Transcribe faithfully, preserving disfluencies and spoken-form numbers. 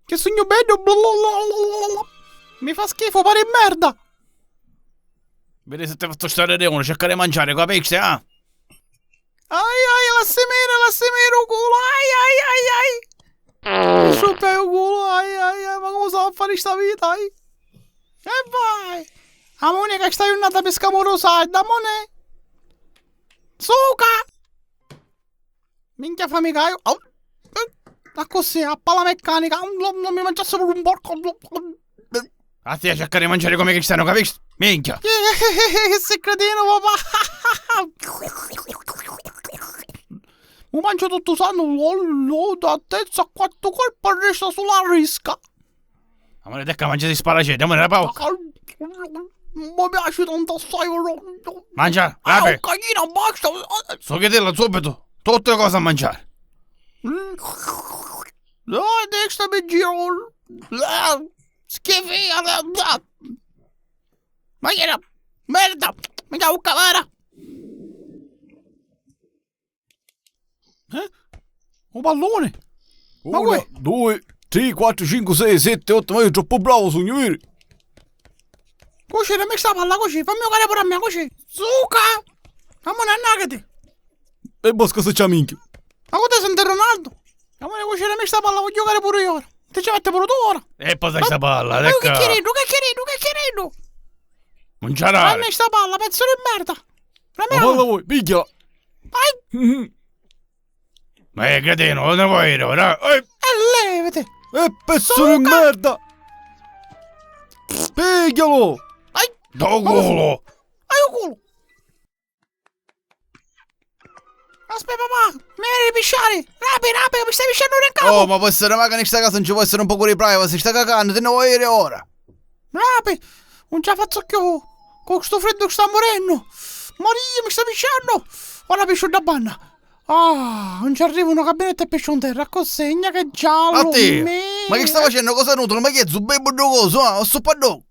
Chi sugnu beddu, blablabla. Mi fa schifo, pari merda. Vidi si ti fazzu stari di unu, cerca di manciari, capisti, ah? Ai, ai, lassimi iri, lassimi iri u culu, ai, ai, ai, ai. Mi struppiai u culu, ai, ai, ai, ma comu s'ha a fari sta vita, ai? E vai! Amunica sta jurnata pi scamurusai, damone! Suca! Minchia famicaiu, au! Eh, accussì, a pala meccanica, non, non mi mangiassi pure un porco! A tia cerca di mangiare come cristiano, capisti? Minchia! Che si cretino, papà! Mu mangio tuttu sanu, lol, lol, da terza a quattro colpi resta sulla risca! Amore, tecca, mangiati sparaceddi, amore, la pauca. Mi piace tanto assai, però. Mangia, ah, rapi. Cagina, basta. Suchetella, subito. Tutte cose a mangiare. No, testa mi giro. Schifia. Ma che era? Merda. Mi dà un cavara. Eh? U palluni? Ma una, dui, tri, quattru, cincu, sei, setti, ottu, ma io troppu bravu sugnu, viri? Cucina, mi sta palla, cucì, fammi giocare pure a me, cucì. Zuca! Amore, annacati! E bosca se c'ha minchia. Ma cu te senti Ronaldo? Amore, cucina, mi sta palla, voglio giocare pure io ora. Ti ci metti pure tu ora? E poi sai sta palla, ma io che chiedo, che chiedo, che chiedo? Non c'è. Dammi sta palla, pezzo di merda! La palla vuoi? Pigliala! Vai! Ma che cretino, non vuoi ridere? Eh! E levati! E pezzo di merda! Piglialo! Ai! Do culo! Ai, o culo! Aspetta, papà! Mi veni di pisciari! Rapi, rapi, mi stai pisciando in capo! Oh, ma può essere mai che in sta casa non ci può essere un poco di privacy? Sta cagando, te ne vuoi ire ora? Rapi! Non ce la faccio più! Con sto freddo che sta morendo! Maria, mi sta pisciando! Ora piscio da banna! Ah, non ci arriva una cabinetta e piscio in terra, così, che giallo! A te! Ma che sta facendo? Cosa nutro? Ma chi è, zubebbo do coso? Ah, sto paddo!